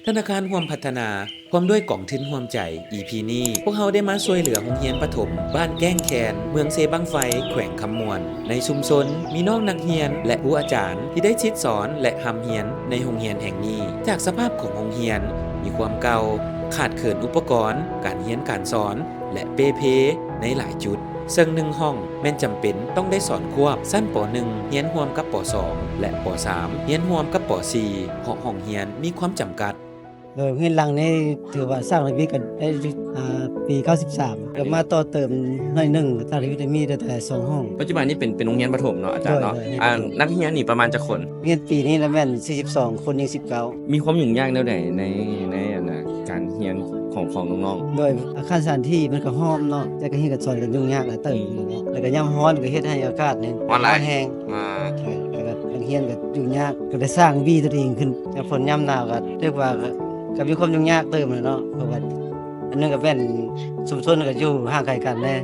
ທະນາຄານຮ່ວມພັດທະນາ ພ້ອມດ້ວຍກອງທຶນຮ່ວມໃຈ ອີພີນີ້ ພວກເຮົາໄດ້ມາຊ່ວຍເຫຼືອໂຮງຮຽນປະຖົມບ້ານແກ້ງແຄນ ເມືອງເຊບັ້ງໄຟ ແຂວງຄຳມ່ວນ. ໃນຊຸມຊົນມີນ້ອງນັກຮຽນ ແລະ ຄູອາຈານທີ່ໄດ້ສິດສອນ ແລະ ຮ່ຳຮຽນໃນໂຮງຮຽນແຫ່ງນີ້. ຈາກສະພາບຂອງໂຮງຮຽນມີຄວາມເກົ່າ, ຂາດເຂີນອຸປະກອນການຮຽນການສອນ ແລະ ເປ່ເພໃນຫຼາຍຈຸດ, ເຊິ່ງໜຶ່ງຫ້ອງແມ່ນຈຳເປັນຕ້ອງໄດ້ສອນຄວບ, ຊັ້ນ ປໍໜຶ່ງ ຮຽນຮ່ວມກັບ ປໍສອງ ແລະ ປໍສາມ ຮຽນຮ່ວມກັບ ປໍສີ່ ເພາະຫ້ອງຮຽນມີຄວາມຈຳກັດ. ໂດຍ ໂຮງຮຽນຫຼັງນີ້ຖືວ່າສ້າງລະບຽບກັນໄດ້ ອ່າ ປີເກົ້າສິບສາມ ກໍມາຕໍ່ເຕີມໜ້ອຍໜຶ່ງ, ສ້າງລະບຽບໄດ້ມີແຕ່ສອງຫ້ອງ. ປັດຈຸບັນນີ້ເປັນ ເປັນໂຮງຮຽນປະຖົມເນາະອາຈານເນາະ? ໂດຍ ໂດຍ. ອັນ ນັກຮຽນນີ້ປະມານຈັກຄົນ? ຮຽນປີນີ້ລະແມ່ນສີ່ສິບສອງ ຄົນ ຍິງສິບເກົ້າ. ມີຄວາມຫຍຸ້ງຍາກແນວໃດໃນ ໃນອັນນ່າ ການຮຽນຂອງ ຂອງນ້ອງໆ? ໂດຍ ອາຄານສະຖານທີ່ມັນກໍຮອບເນາະ, ແຕ່ການຮຽນການສອນກໍຫຍຸ້ງຍາກຫຼາຍເຕີບເນາະ, ແລ້ວກໍຍາມຮ້ອນກໍເຮັດໃຫ້ອາກາດນີ້ຮ້ອນແຮງ. ອ່າ ໂດຍ ແລ້ວກໍນັກຮຽນກໍຫຍຸ້ງຍາກ, ກໍໄດ້ສ້າງວີຕົວເອງຂຶ້ນ. ຍາມຝົນຍາມໜາວກໍຖືວ່າກໍ ກໍມີຄວາມຫຍຸ້ງຍາກເຕີບແຫຼະເນາະ, ເພາະວ່າອັນໜຶ່ງກໍແມ່ນຊຸມຊົນກໍຢູ່ຫ່າງໄກກັນແດ່.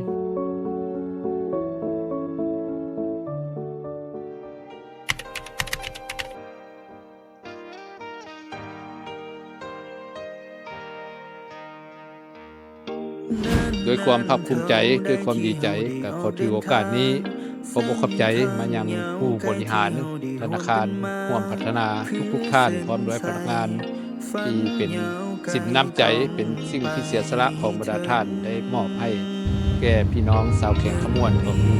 ດ້ວຍຄວາມພາກພູມໃຈ, ດ້ວຍຄວາມດີໃຈ, ກໍຂໍຖືໂອກາດນີ້ຂອບອົກຂອບໃຈມາຍັງຜູ້ບໍລິຫານທະນາຄານຮ່ວມພັດທະນາທຸກໆທ່ານ, ພ້ອມດ້ວຍພະນັກງານທີ່ເປັນສິນນ້ຳໃຈ, ເປັນສິ່ງທີ່ເສຍສະຫຼະຂອງບັນດາທ່ານໄດ້ມອບໃຫ້ແກ່ພີ່ນ້ອງຊາວແຂວງຄຳມ່ວນ, ກໍຄື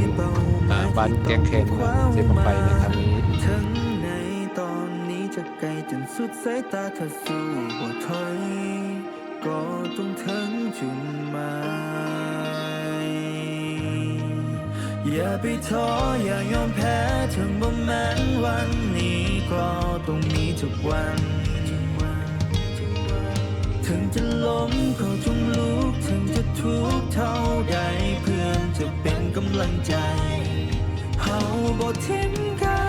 ອ່າ ບ້ານແກ້ງແຄນ ເມືອງເຊບັ້ງໄຟໃນຄັ້ງນີ້. ເຖິງໃນຕອນນີ້ຈະໄກຈົນສຸດສາຍຕາ ຖ້າສູ້ບໍ່ຖອຍ ກໍຕ້ອງເຖິງຈຸດໝາຍ. ຢ່າໄປທໍ້ ຢ່າຍອມແພ້, ເຖິງບໍ່ແມ່ນວັນນີ້ ກໍຕ້ອງມີຈັກວັນ. ເຖິງຈະລົ້ມກໍຈົ່ງລຸກ, ເຖິງຈະທຸກເທົ່າໃດ ເພື່ອຈະເປັນກຳລັງໃຈ. ເຮົາບໍ່ຖິ້ມກັ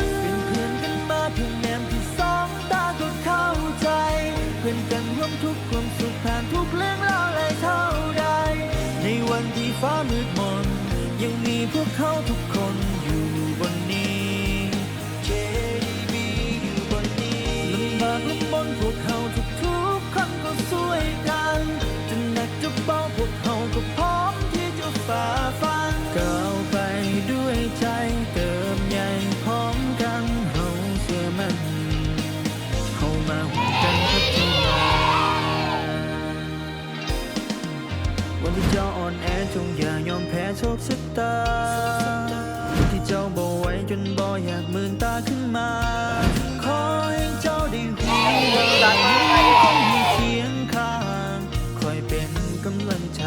ນ, ເປັນເພື່ອນກັນມາພຽງແນມທີ່ສອບຕາກໍເຂົ້າໃຈ, ເພື່ອນກັນຮ່ວມທຸກຮ່ວມສຸກ ຜ່ານທຸກເລື່ອງລາວຫຼາຍເທົ່າໃດ. ໃນວັນທີ່ຟ້າມືດມົນ ຍັງມີພວກເຮົາທຸກຄົນຢູ່ບ່ອນນີ້. ເຈດີບີຢູ່ບ່ອນນີ້, ລຳບາກລຳບົນພວກເຮົາທຸກໆຄົນກໍຊ່ວຍກັນ, ຈະໜັກຈະເບົາພວກເຮົາກໍພ້ອມທີ່ຈະຝ່າຟັນ. ກ້າວໄປດ້ວຍໃຈເຕີບໃຫຍ່ພ້ອມກັນ, ເຮົາເຊື່ອໝັ້ນ ເຮົາມາຮ່ວມກັນພັດທະນາ. ວັນທີ່ເຈົ້າອ່ອນແອ ຈົ່ງຢ່າຍອມແພ້ໂຊກຊະຕາ, ວັນທີ່ເຈົ້າບໍ່ໄຫວຈົນບໍ່ຢາກມືນຕາຂຶ້ນມາ, ຂໍໃຫ້ເຈົ້າໄດ້ຮູ້ວ່າຍັງຄົງຢູ່ຄຽງຂ້າງ, ຄອຍເປັນກຳລັງໃຈ